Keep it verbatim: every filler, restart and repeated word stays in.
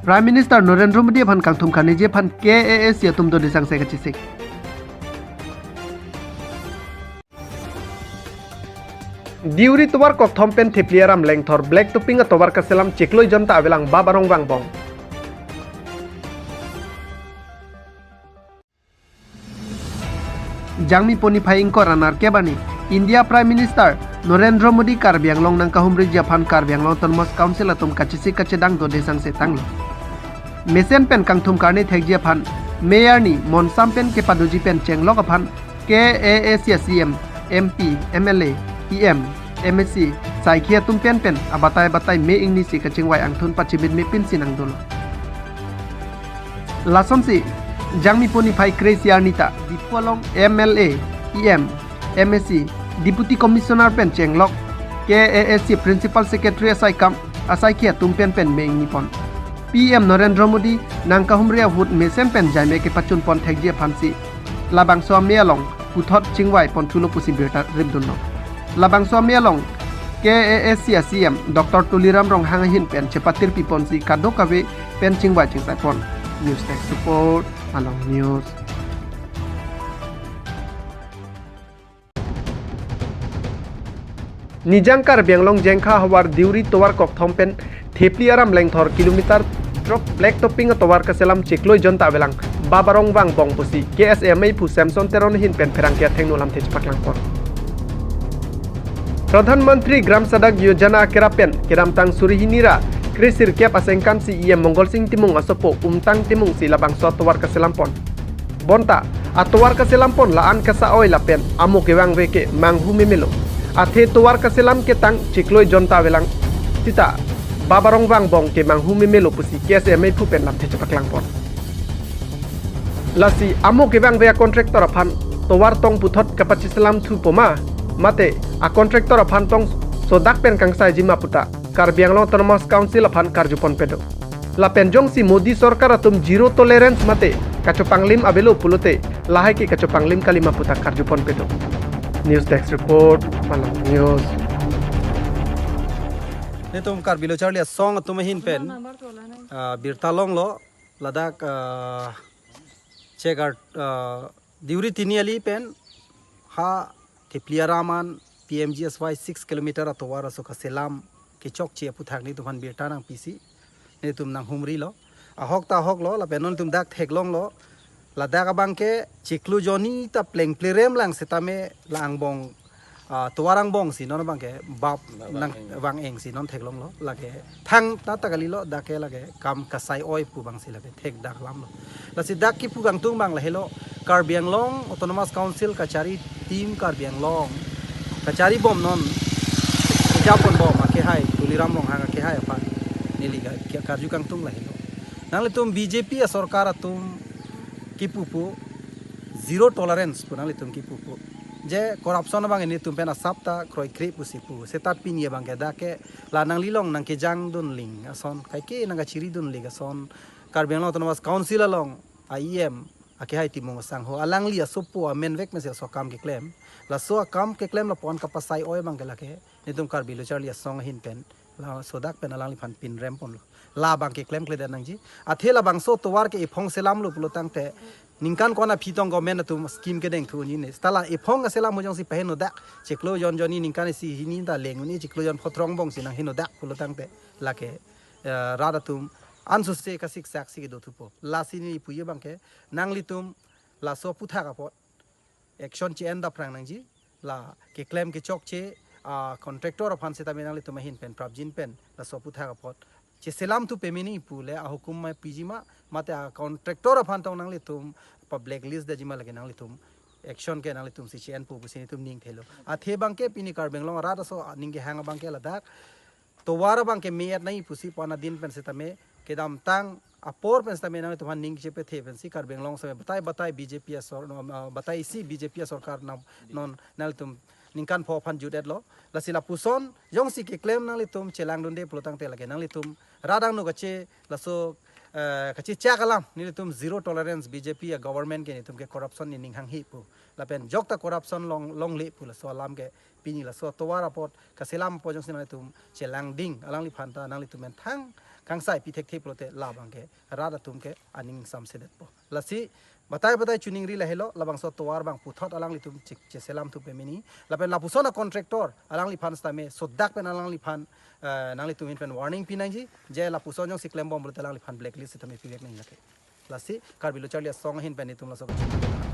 Prime Minister Narendra Modi aphan kangthum karneji aphan K A A C atum dode sangse kachesik. Diuri tovar kokthom pen Thepli Aram Lengthor black topping atovar kaselam chiklo jon ta avelang, Babarong vangbong. Jangmi poni phai ingkoi ra nerkep arni India Prime Minister Narendra Modi Karbi Anglong nangkahumriji aphan Karbi Anglong Autonomous Council atum kachesik kachedang dode sangse tanglo. Mesen pen kangthum karne thekji aphan May arni monsam pen kepadoji pen chenglok aphan K A A C a C M, M P, M L A, E M, M A C, saikhi atum pen pen abatai batai May ingni si kachingvai angthun pachimitme pinsi nangdolo. Lasonsi Jangmi poni phai kre-isi arni ta Diphu along M L A, E M, M A C, Deputy Commissioner pen chenglok, K A A C Principal Secretary asai kam, asaikhi atum pen pen May ingni pon. P M Narendra Modi nangkahumri ahut mesen pen jaime kepachun pon thekji aphansi labangso amei along puthot chingvai ponthulo pusi birta rimdunlo. Labangso amei along K A A C a C M Doctor Tuliram Ronghang ahin pen chepatirpi ponsi kadokave pen chingvai chingsai pon. News Desk Report, Malong News. Nijang Karbi Anglong Jengkha havar Diuri tovar kokthom pen Thepli Aram Lengthor kilometer throk black topping atovar kaselam chiklo jon ta avelang, Babarong vangbong pusi K S A meiphu Samson Teron ahin pen pherangke athengno lamthe chepaklang pon. Pradhan Mantri Gram Sadak Yojana akerap pen kedamtang suri hini ra kre-sirkep asengkan si E M Mongol Sing Timung asopo Umtang Timung si labangso atovar kaselam pon. Bonta atovar kaselam pon la-an kasa-oi lapen amo kevangve ke manghu memelo. Athe tovar kaselam ketang chiklo jon ta avelang, sita Babarong vangbong ke manghu memelo pusi K S A meiphu pen lamthe chepaklang pon. Lasi amo kevangve a contractor aphan tovar tong puthot kapachiselam thupo ma, mate a contractor aphan tong sodak pen kangsaiji ma puta Karbi Anglong Autonomous Council aphan karju ponpe do. Lapen jongsi Modi sorkar atum zero tolerance mate kachopanglim avelo pulote, lahai ke kachopanglim kalima puta karju ponpe do. News Desk Report, Malong News. Netum Karbi Lo Charli Asong atum ahin pen, ah, birta longlo, ladak, ah, chegar, ah, Diuri Tiniali pen ha Thepli Aram an P M G S Y six kilometer atovar aso kaselam kechokche aputhak netum aphan birta nangpisi netum nanghumrilo. Ahok ta ahoklo, lapen non netum dak theklonglo. Ladak abang ke chiklo jon ni ta pleng plerem lang setame la angbong, ah, tovar angbong si non abang ke bap nang vang eng si non theklonglo. Lake thangta ta kalilo, dak ke lake kam kasai-oi pu abang si lake thek dak lamlo. Lasi dak kipu kangtung abang lahelo, Karbi Anglong Autonomous Council kachari team Karbi Anglong kachari bom non, japon bom akehai Tuliram Ronghang akehai aphan neli ka-, karju kangtung lahelo. Nanglitum B J P asorkar atum kipu pu zero tolerance pu nanglitum kipu pu. Je corruption abang netum pen asap ta kroikre pusi pu. Seta pini abang ke dak ke la nanglilong nangkejang dunling ason, kaike nangkachiri dunling ason, Karbi Anglong Autonomous Council along a E M akehai Timung asangho, alangli asopo amen vek mesi laso akam keklem. Laso akam keklem lapu-an kapasai-oi abang ke lake netum Karbi Lo Charli Asong ahin pen la sodak pen alangliphan pinrem ponlo. La abang ke klemkledet nangji. Athe labangso tovar ke ephong selamlo pulo tangte ningkan ko-an aphi tong government atum scheme kedeng thu unji ne. Seta la ephong kaselam hu jongsi pahenodak, chiklo jon jon ni ningkan isi hini ta leng un-e, chiklo jon phongo throk angbong si nanghenodak pulo tangte lake, eh, rat atum ansose kasiksak si kedo thupo. Lasi neli puji abang ke nanglitum laso aputhak apot action che-en dapprang nangji. La keklem kechokche a contractor aphan setame nanglitum ahin pen prapjin pen laso aputhak apot cheselam thu pemeni pule ahukum ma piji ma, mate a contractor aphan tong nanglitum pa blacklist detji ma lake nanglitum action ke nanglitum si che-en po pusi netum ning thelo. Athe abang ke pini Karbi Anglong arat aso aning kehang abang ke ladak tovar abang ke me-et nai pusi pu-an adin pen setame kedamtang apor pen setame nanglitum aphan ning chepethe pensi Karbi Anglong setame batai batai B J P asor, no, ah, batai isi B J P asorkar nang non nanglitum ningkan pho aphan jut-etlo. Lasi lapuson jongsi keklem nanglitum chelangdunde pulo tangte lake nanglitum radang no kache laso, eh, kachechak alam, nelitum zero tolerance B J P a government ke netum ke corruption ni ning hanghe pu. Lapen jokta corruption long, longle pu laso alam ke pini laso tovar apot kaselam apot jongsi nanglitum chelangding alangliphan ta nanglitum pen thang kangsai pi thekthe pulote labang ke rat atum ke aning samsedetpo. Lasi batai batai chuningri lahelo, labangso tovar abang puthot alanglitum chik cheselam thu pemini. Lapen lapuson a contractor alangliphan sitame sodak pen alangliphan, eh, nanglitum ahin pen warning pinangji, je lapuson jongsi klembom pulote alangliphan blacklist sitame pivek nang lake. Lasi Karbi Lo Charli Asong ahin pen itum laso kachetong.